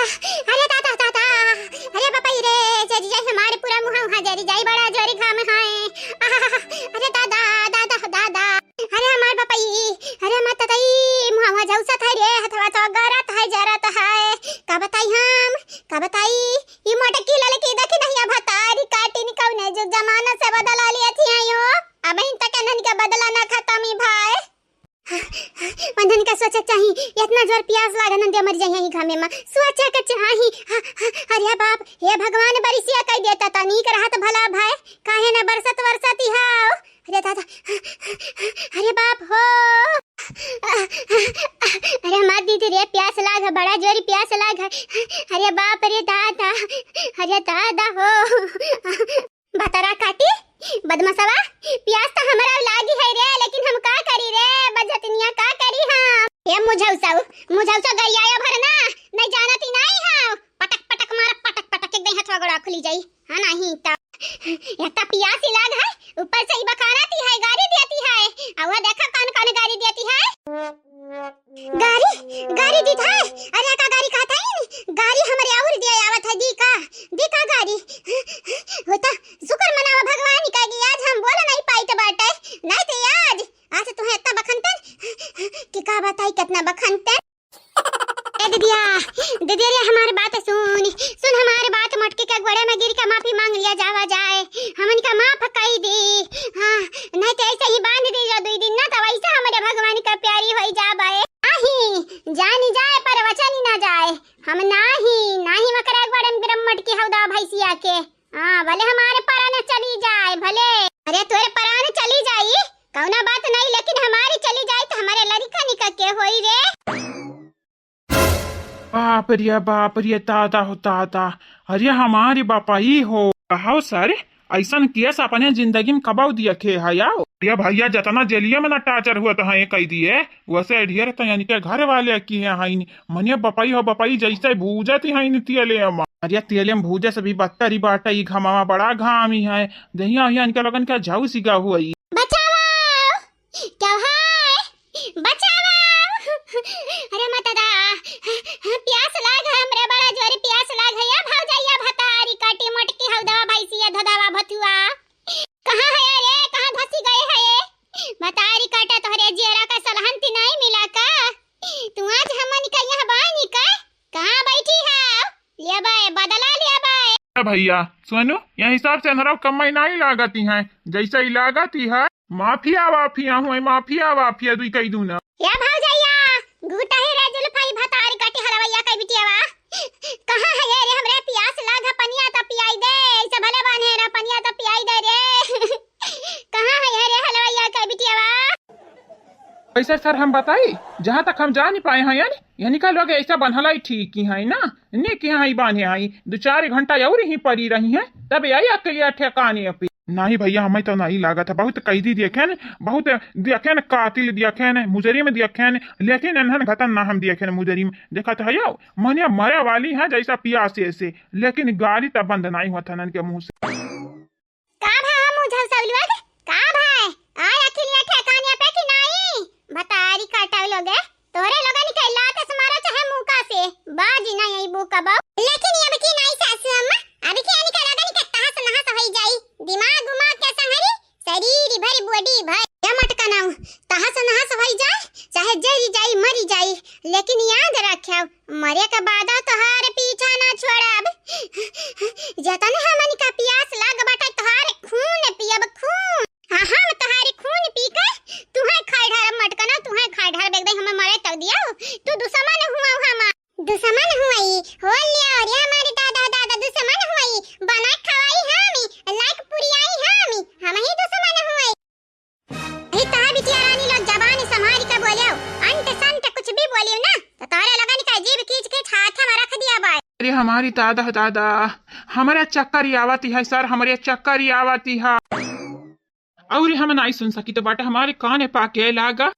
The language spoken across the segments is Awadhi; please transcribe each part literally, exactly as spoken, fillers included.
अरे दादा, दादा, अरे बापा रे, जरी जाई हमारे पूरा मुहा उहा जरी जाई, बड़ा जोरी घाम है। आहा, अरे दादा, दादा, दादा, अरे हमार बापा ई, अरे हमार ततई, मुहा उहा झौसत है रे, हथवा तो गरत है, जरत है। का बताई हम, का बताई? ई मोटकी ललकी देखी नहीं, अब हतारी काटिन कौने जुग जमाना से बदला लिया थी आयो। अब इन तक नन के बदला ना खत्म ही भाई। वंदन का सोचे चाही, इतना जोर प्यास लागे नंदिया मर जाए यही घामे में। सोचे के चाही, ह, ह, अरे बाप, हे भगवान बरिसिया कह देता त नीक रहत भला भाई, काहे न बरसत वरसत ही हाव। अरे दादा, अरे बाप हो। अरे हमार दीदी रे, प्यास लाग है, बड़ा जोरी प्यास लाग है। अरे बाप रे दादा, अरे दादा हो। भतरा काटी, बदमाशवा, प्यास तो हमरा लागी है रे, लेकिन हम का करी रे, बजतनिया का करी हम? ए मुझौसौ, मुझौसौ गरियाया भरना, नहीं जानत ही नहीं है, पटक पटक मार, पटक पटक एक दही हथवा गोड़ा खुली जाई। हाँ नहीं तो, या तो प्यास ही लाग है, ऊपर से ही बखाना ती है, गारी देती है, और वह देखा कौन कौन गारी देती है। गारी, गारी दी था। अरे का गारी कहत है? गारी हमरे और दिया आवत है, दी का, दी का गारी? होता शुक्र मनावा भगवान का कि आज हम बोल नहीं पाइत बाटे, नहीं तो आज, आज तुम्हें इतना बखनतन कि का बताई कितना बखनतन। ए दीदिया, दीदिया रे हमार बात सुन, सुन हमार बात, मोटकी के गोड़े में गिर के माफी मांग लिया जावा जाए, हमन का माफ कई दे। हाँ, नहीं तो ऐसे ही बांध दे जा दुई दिन ना, तो वैसे हमरे भगवान का प्यारी होई जाबे। नाही, जानी जाए पर वचन ही ना जाए। हम नाही, नाही मकरा गोड़े में गिरम मोटकी हौदा भैंसिया के। हाँ, भले हमारे परान चली जाए, भले। अरे तोरे परान चली जाई, कौना बात नहीं, लेकिन हमारी चली जाए तो हमारे लड़का निका के होई रे। बाप रे बाप रे, दादा हो दादा। अरे हमारी बापा ही हो। कहो सर, ऐसन केस अपने जिंदगी में कबाऊ दिया खे है आओ। अरे भैया, जितना जेलिया में ना टार्चर हुआ तो हाँ कह दिए, वैसे ढेर तो यानी के घर वाले की है हाइन। मने बपाई हो बपाई, जैसे भूजत ही हाइन तेले में। अरे तेले में भूजे से भी बदतर ही बाटे, ई घमावा बड़ा घाम ही है। दहिया हिया इनके लगन के झाऊ सिगा हुआ ई। बचावा! क्या है? बचावा! अरे माता दा, प्यास लाग है हमरे, बड़ा जोरे प्यास लाग है। या भौजैया भतारी काटी मोटकी हौदवा भैंसिया धोदवा भथुआ। कहाँ है रे? कहाँ धसी गए है? भतारी काटा तोहरे जियरा का सलहन ती नहीं मिला का? तू आज हमन का यहाँ बानी का? कहाँ बैठी है? लिया बाय, बदला लिया बाय। ए भैया, सुनो, यह हिसाब से अनहरा कमाई नहीं लागती है, जैसे ही लागती है, माफिया वाफिया हुए, माफिया वाफिया दुई कई दूना। या भौजैया, गुटा ही रे जुल्फाई भतारी काटी हलवैया का बिटियावा। कहाँ है ये रे, हमरे प्यास लाग है, पनिया तो पियाई दे, ऐसे भले बान्हे रे, पनिया तो पियाई दे रे। कहाँ है ये रे हलवैया का बिटियावा? वैसे सर हम बताई, जहाँ तक हम जानी पाए हैं, यानी, यानी का लोग ऐसा बन्हलाई ठीक ही है ना, ने के यहाँ ही बान्हे आई, दो चार घंटा और ही पड़ी रही हैं, तब आई अकलिया ठेकाने पे। नहीं भैया, हमें तो नहीं लागत है, बहुत कैदी देखेन, बहुत देखेन, कातिल देखेन, मुजरिम देखेन, लेकिन एनहन घतन ना हम देखेन मुजरिम। देखत है यो, मने मरे वाली है जैसा पियासे से, लेकिन गाली तब बंद नहीं हुआ था के मुँह से। का भा मुझल सौलुआ के? का भा? आय अखिलिया ठेकानिया पे कि नाई? भतारी काटा लोगे। तोहरे लोगन के लात से मारो चाहे मुका से, बाजी ना यही बुका बाऊ। लेकिन अब की नाई सासू अम्मा, अब की अनिका लगन के तहस नहस होई जाई। दिमाग उमाग के संगरी, शरीर भर बॉडी भर। या मटकनाऊ, तहस नहस होई जाए, चाहे जरी जाई, मरी जाई, लेकिन याद रख्याऊ, मरे के बाद तोहार पीछा ना छोड़ब। जतने हमन का पियास लाग बाटे, तोहार खून पियब, खून। हाँ, हम तोहार खून पी के तुहे खाई ढारब मटकना, तुहे खाई ढारब, एकदम हमें मरे तक दियो। तू दुश्मन हुआ हमार। दुश्मन हुई, हो लिया रे हमारे दादा, दादा दुश्मन हुई। बना खवाई हामी, लाइक पुरियाई हामी, हम ही दुश्मन हुई। ही तहा बिटिया रानी लोग जबान संभाल के बोलियो, अंट संट कुछ भी बोलियो ना, तो तोरे लोगन का जीभ खींच के छाथा में रख दिया बाय। अरे हमारी दादा, दादा, हमरे चक्कर ही आवती है सर, हमरे चक्कर ही आवती है। और हम नाई सुन सकी तो बाटे, हमारे काने पाके लागा।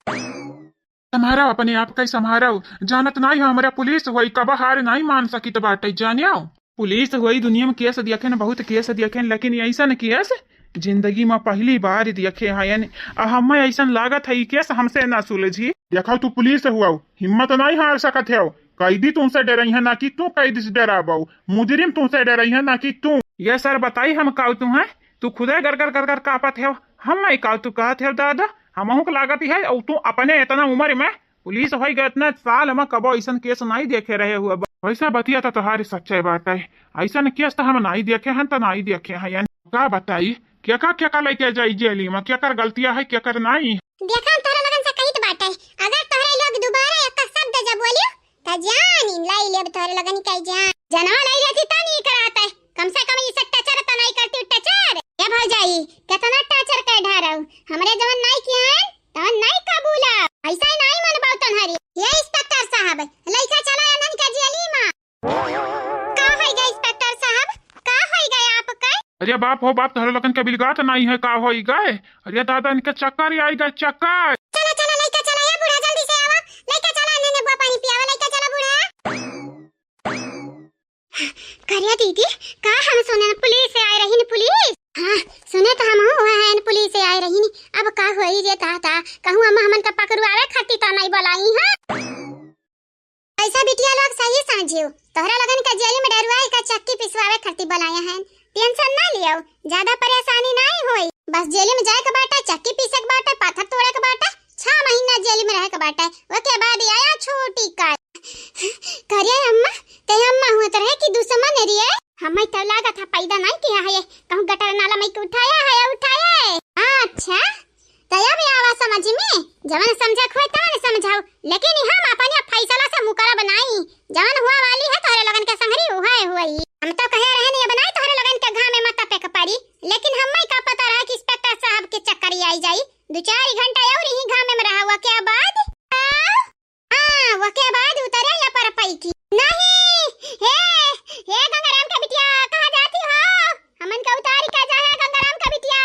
संभारा अपने आप का, संभारा। जानत नाई हो, हमरा पुलिस होई, कब हार नाई मान सकी तो बाटे, जानियो। पुलिस होई, दुनिया में केस दियखेन, बहुत केस दियखेन, लेकिन ऐसा न केस जिंदगी मा पहली बार देखे हयन। आ हमें अइसन लागत है, ई केस हमसे ना सुलझी। देखो, तू पुलिस हुआ, हिम्मत नहीं हार सकत है। कैदी तुमसे डरइहैं ना कि तू कैदी से डराबो, मुजरिम तुमसे डरइहैं ना कि तू। ये सर बताई, हम काउ तू है? तू खुदे गरगर गरगर कापत है, हम नहीं काउ तू कहत है दादा। हमहू के लागत है, और तू अपने इतना उम्र में पुलिस होई गए, इतना साल में कबो अइसन केस नहीं देखे रहे हुआ। वैसे बतिया तो तोहारी सच्चाई बात है, अइसन केस तो हम नहीं देखे हैं, तो नहीं देखे हैं। यानी का बताई, केका केका लेके जाई जेली में, केकर गलतिया है, केकर नहीं। देखा, हम तोहरे लगन से कहित बाटे, अगर तोहरे लोग दोबारा एक शब्द जब बोलियो, त जान इन लाई लेब तोहरे लगन के जान। जनवा लाई रहती त नहीं कराते, कम से कम ई सब टचर त नहीं करती, टचर। ए भौजाई, केतना टचर कर ढारौ, हमरे जवन नहीं किया है, तवन नहीं कबूला। ऐसा ही नहीं मनबाऊ तोहरी। ये इंस्पेक्टर साहब, लइका चला आनन के जेली में। का होइगा इंस्पेक्टर साहब, का होइगा आपका? अरे बाप हो बाप, तोहरे लगन के बिलगात नहीं है, का होइगा? अरे दादा, इनके चक्कर ही आइगा, चक्कर। चला, चला, लइका चला, ए बूढ़ा, जल्दी से आवा। लइका चला, इन्हें नेबुआ पानी पियावा, लइका चला बूढ़ा। करिया दीदी, का हम सुने पुलिस से आए रही न पुलिस? हाँ, सुने तो हम हो है न पुलिस से आए रही न। अब का होई रे दादा, कहूँ अम्मा हमन का पकड़वावे खातिर तो नहीं बुलाई है। ऐसा बिटिया लोग सही समझियो, तोहरा लगन का जेल में डरुआई का चक्की पिसवावे खातिर बुलाया है। टेंशन ना लियो, ज्यादा परेशानी नहीं होई। बस जेल में जाए के बाटे, चक्की पीसे के बाटे, पाथर तोड़े के बाटे, छह महीना जेल में रहे के बाटे, ओके बाद आया छूटी का। करे अम्मा, ते अम्मा हुआ तरह की दुश्मन रे। हमें तो लागत है पैदा नहीं किया है, कहूँ गटर नाला में के उठाया है, उठाए। अच्छा, तया भी आवा समझ में, जवन समझक होए तवन समझाओ, लेकिन हम अपने फैसला से मुकरब नाई। जवन हुआ वाली है तोहरे लोगन के संगरी उहे हुई। हम तो कहे रहे नहीं बनाई तोहरे लोगन के घाम में मत तपे के पड़ी, लेकिन हमें का पता रहा कि इंस्पेक्टर साहब के चक्कर ही आई जाई। दो चार घंटा और यही घाम में रहा हुआ के बाद, हाँ, वके बाद उतरे ला पर पैकी। नहीं, हे, हे गंगाराम का बिटिया, कहाँ जाती हो? हमन का उतारी का जाए गंगाराम का बिटिया।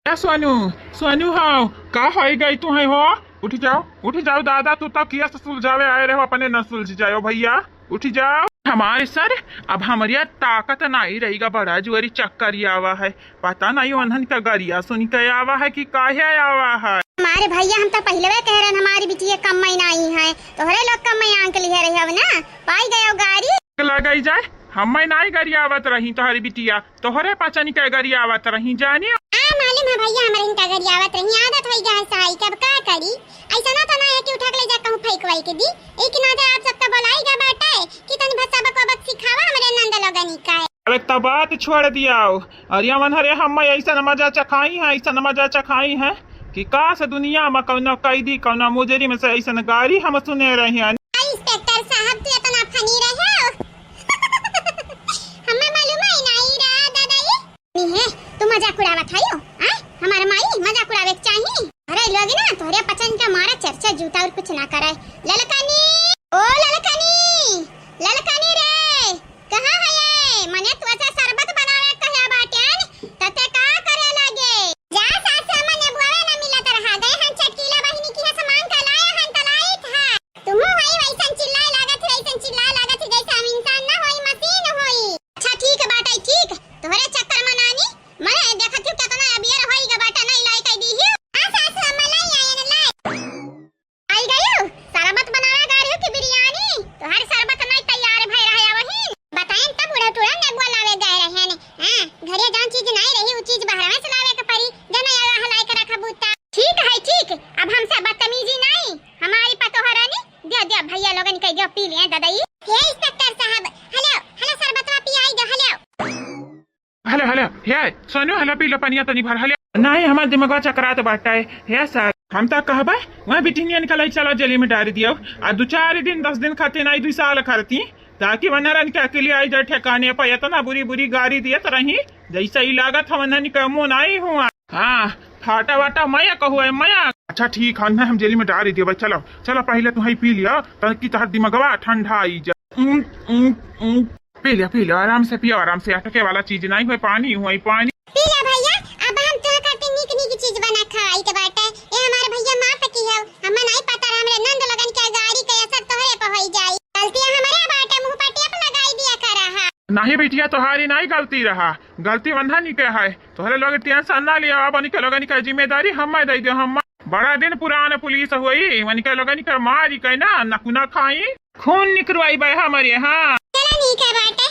ए सोनू, सोनू हो, का होई गई तू है हो? उठ जाओ, उठ जाओ दादा, तू तो केस सुलझावे आए रहे हो, अपने न सुलझ जाओ भैया। उठ जाओ। हमारे सर, अब हमरिया ताकत नाई रहीगा, बड़ा जुअरी चक्कर आवा है। पता नहीं उन्हन का गरिया सुन के आवा है कि काहे आवा है। हमारे भैया, हम तो पहले कह रहे हैं, हमारी बिटिया कम में नाई है, तोहरे लोग कम में आंक लिहे रहे हो ना, पाई गयो गारी। लगाई जाए, हमें नाई गरियावत रही तोहरी बिटिया, तोहरे पचन के गरियावत रही जानी। आ मालूम है भैया, हमारे इनका गरियावत रही, आदत होई गया है सहाई के, अब का करी? ऐसा ना तो ना है कि उठा के ले जा कहूँ फेंक वाई के दी। एक ना दे आप सबका बुलाई गया बाटे कि तनी भस्सा बकवा बक सिखावा हमरे नंद लोगनी का है। अरे तब बात छोड़ दियाओ। अरे अमन, अरे हम ऐसा मजा चखाई है, ऐसा मजा चखाई है कि काश दुनिया में कौनो कैदी, कौनो मुजरिम से ऐसा गारी हम सुने रहे हैं। इंस्पेक्टर साहब, तू इतना फनी रहे हो। हमें मालूम है नहीं रहा दादा ये। नहीं है, तू मजाक उड़ावत है यो, आय? हमार माई मजाक उड़ावे के चाही। अरे लोग ना, तोहरे पचन के मारे चर्चा जूता और कुछ ना करे। ललकनी, ओ ललकनी, ललकनी रे, कहाँ है ये? मने तू ऐसा शरबत बनावे कहे बाटेन, तते का करे लगे? जा सास, मने बुआवे ना मिलत रहा, गए हन चटकीला बहिनी की है सामान का लाया हन तलाई था। तुमहू हई वैसन चिल्लाए लागत है, वैसन चिल्लाए लागत है, जैसे हम इंसान ना होई, मशीन होई। अच्छा ठीक बाटे, ठीक, तोहरे चक्कर में नानी, मने देखत हूँ कितना अबियर होई ग बाटे, नहीं लाई कह दी हूँ। आ सासू अम्मा लाई आयन लाई। आई गयो, शरबत बनावे गा रही हो कि बिरयानी? तोहर शरबत नहीं तैयार भय रहे वही। बताएं तब बूढ़ा टूरा ने बुलावे गए रहे ने। हाँ, घरे जौन चीज नहीं रही, वो चीज बाहर में से लावे के पड़ी। जना या हलाई के रखा बूता। ठीक है, ठीक, अब हमसे बदतमीजी नहीं। हमारी पतोह रानी, दियो, दियो, भैया लोगन के दियो, पी लिए ददई। हे इंस्पेक्टर साहब, हेलो, हेलो, शरबतवा पियाई दो, हेलो। हेलो, हेलो, हे, सोनू, हेलो, पी लो पनिया तनी भर, हेलो। नहीं, हमार दिमागवा चकरात बाटा है, हे सर। हम तो कहबे, वहाँ बिटिनियन के लाई चलो जेली में डाल दियो। आ दो चार दिन, दस दिन खातिर नहीं, दो साल खातिर, ताकि वनरन के अकेले आई जाए ठिकाने पर। इतना बुरी बुरी गारी दियत रही, जैसे ही लागत हम वनन के मुँह नहीं हुआ। हाँ, फाटा वाटा मया कहू है, मया। अच्छा ठीक है, नहीं हम जेली में डाल दियो भाई, चलो, चलो पहले तू ही पी लिया, ताकि तोहर दिमागवा ठंडा आई जा। उम, उम, उम। पी लिया, पी लिया, आराम से पियो, आराम से, अटके वाला चीज नहीं हुए, पानी हुए, पानी। पी लिया भैया, अब हम तोह खातिर नीक नीक चीज बना खवाई के बाटे। ए हमारे भैया माफ की हो, हमें नहीं पता रहा, हमरे नंद लोगन के गारी के असर तोहरे पे होई जाई। गलतियां हमरे बाटे, मुंह पर टेप लगाई दिया करा हा। नहीं बिटिया, तोहारी नहीं गलती रहा, गलती वन्हा निके है। तोहरे लोग टेंशन ना लिया, अब वनिके लोगन का जिम्मेदारी हम्मे दे दियो, हम्मे। बड़ा दिन पुरान पुलिस हुई, वनिके लोगन का मारी के ना नकुना खाई, खून निकरवाई बे हमरे। हाँ, चला नीक है बाटे।